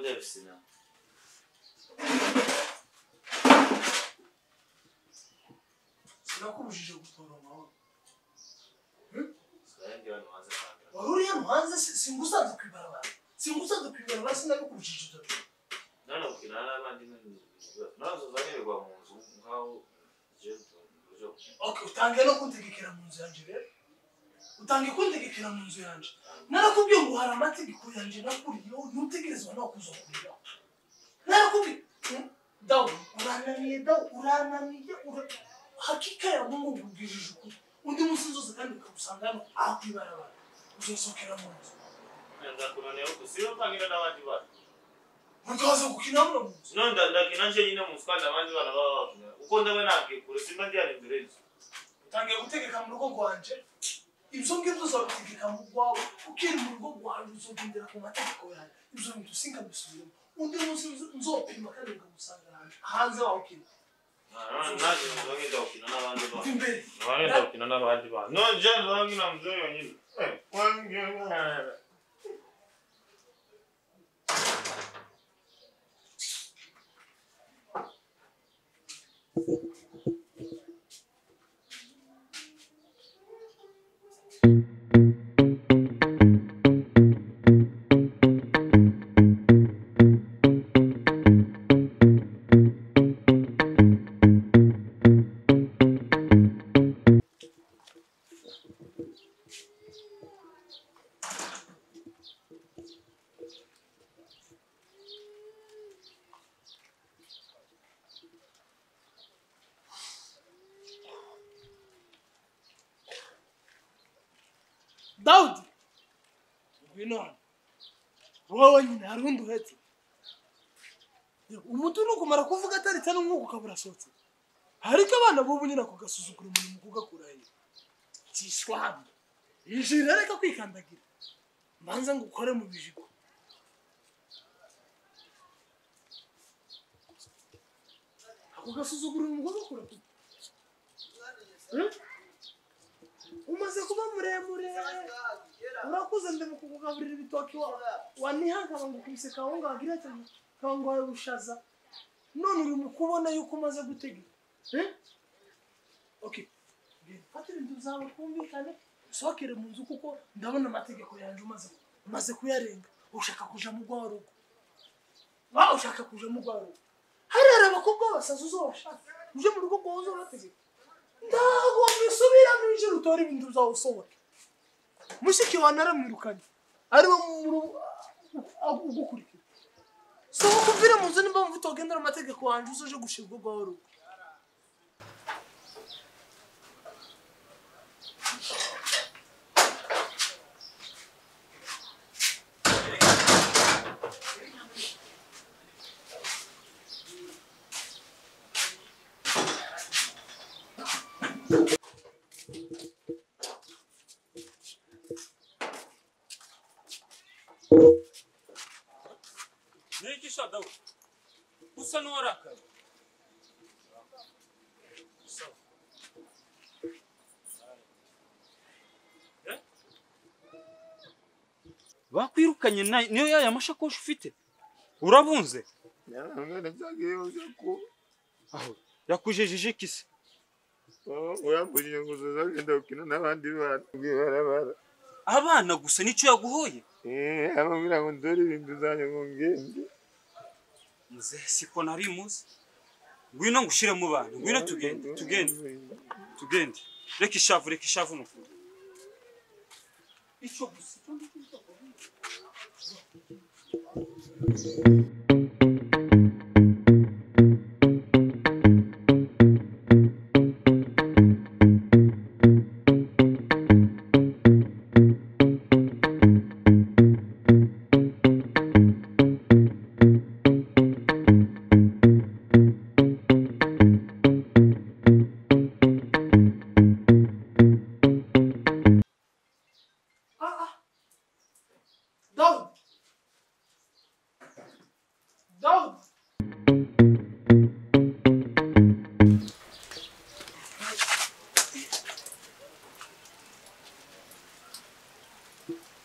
Aldı hepsini. Sinakubujije gutoroma. Wahuriye hanze singusanze kwibarabara. Singusanze kwibarabara sinabikubujije ibyo. None ukina n'abandi nazo zanirwa mu nzu nkaho je. Okay, utangiye no kuntegekera mu nzu yanje rero. Utangiye kuntegekera mu nzu yanje. Narakubwiye ngo hari amategeko yanje nakuriyeho ntutegerezwa no kuza kuriraho. Narakubwiye dawu urananiye dawu urananiye hakika ya Mungu nkubwije ukuri. Undi munsi nzoza kandi ukagusanga hano aho kwibarabara. Uzosohokera mu nzu. Ndakunaniye uko siyo mpangira n'abandi bana. Mukaza gukina muno mu nzu. No ndakina nje nyine mu nzu kandi abandi bana baba bakina. Uko ndaba nagiye kure simba ndi hano imbere y'inzu. Utangiye gutegeka mu rugo rwanje. Ibyo ngibyo uzabitegeka mu rwawe. Ukiri mu rugo rwanje uzogendera ku mategeko yanjye. Ibyo bintu sinkabisubiremo. Undi munsi nzopima kandi nkagusanga hanze wawe ukina. Naje nzongera gukina n'abandi bana. Imbere. Nzongera gukina n'abandi bana. No nje nzongera mu nzu yonyine. Daudi ngwino hano wowe nyine hari undi uhetse umuntu nukumara kuvuga ataritse n'umwuka ukaba urasohotse ariko abana b'ubu nyine ako gasuzugura umuntu mu kugakura he kishwamwe injira reka kwikandagira mbanza ngo ukore mu bijigo ako gasuzugura umuntu mu kugakura umaze kuba muremure urakuze ndimo kukugaburira ibitoki wanihaga ngo ukubise kawunga wagira cyane kawunga wawe bushaza none uri mu kubona yuko umaze gutegeka. Okay, fata ibintu byawe twumvikane usohokere mu nzu kuko ndabona amategeko yanjye umaze kuyarenga. Ushaka kuja mu rwawe rugo, ushaka kuja mu rwawe rugo hariya abakobwa b'abasazi uzobashaka uje mu rugo rwawe uzobategeka. Ntabwo bisubira mu ijuru utora ibintu byawe usohoke. Mushiki wawe naramwirukanye ariwe ugukurikira. Sohoka uvire mu nzu nimba wumva utagendera amategeko wanjye uzoje gushirwa urwawe rugo. Niki sha Daudi usa n'uwarakaye. Bakwirukanye niyo yaya mashakoshi ufite urabunze. Aho yakujejeje kise abana gusa nicyo yaguhoye. Ababwira ngo ndore ibintu zanjye ngo ngende. Muzehe siko nari muzi. Ngwino ngushire mu bana, ngwino tugende, tugende. Tugende. Reka ishavu nukuri. Ico gusa.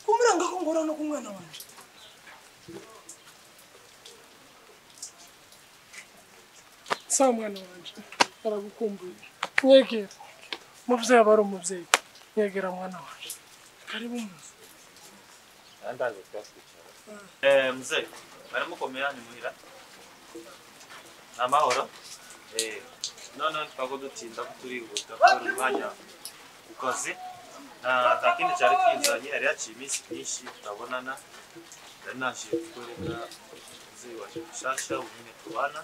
Kumiranga ko ngora no kumwana wanje. Sawa mwana wanje, aragukumbuye. Nyegera. Muvyeyi aba ari umuvyeyi. Nyegera mwana wanje. Karibu muze. Andaze twakwicara. Mzee, baramukomera ni muhira. Amahoro. None twako dutinda kuturihuta kubera umwanya ku kazi. Nta kindi cyari kinzanye, yari yaciye iminsi myinshi tutabonana. Nari naje kukwereka mzee waje mushasha unyine tubana.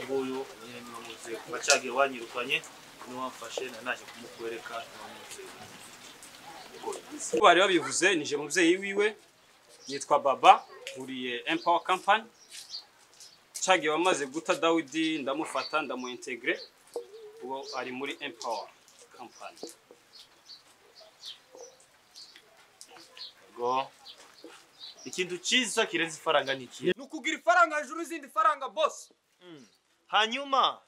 Nguyu nyine niwe muzee kuva cagiye wanyirukanye niwe wamfashe, nari naje kumukwereka niwe muzee. Bari babivuze nije muvyeyi wiwe nitwa Baba nkuriye Empower Company. Cagiye wamaze guta Dawidi ndamufata ndamuintegre, uwo ari muri Empower Company. Go. Ikintu cyiza kirenze ifaranga ni ikihe? Nukugira ifaranga hejuru y'izindi faranga boss. Hanyuma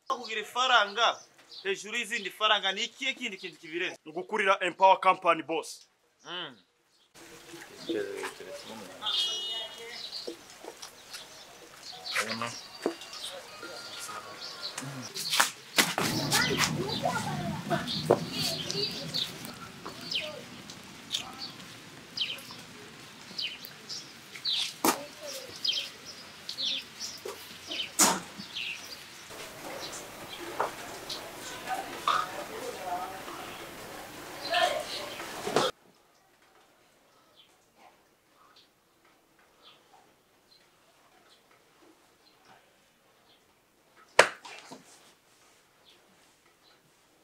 kugira ifaranga hejuru y'izindi faranga ni ikihe kindi kintu kibirenze? Nugukurira Empower Company boss.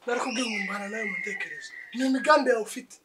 Narakubwiye ngo mbana nawe mu ntekerezo. Ni imigambi yawe ufite.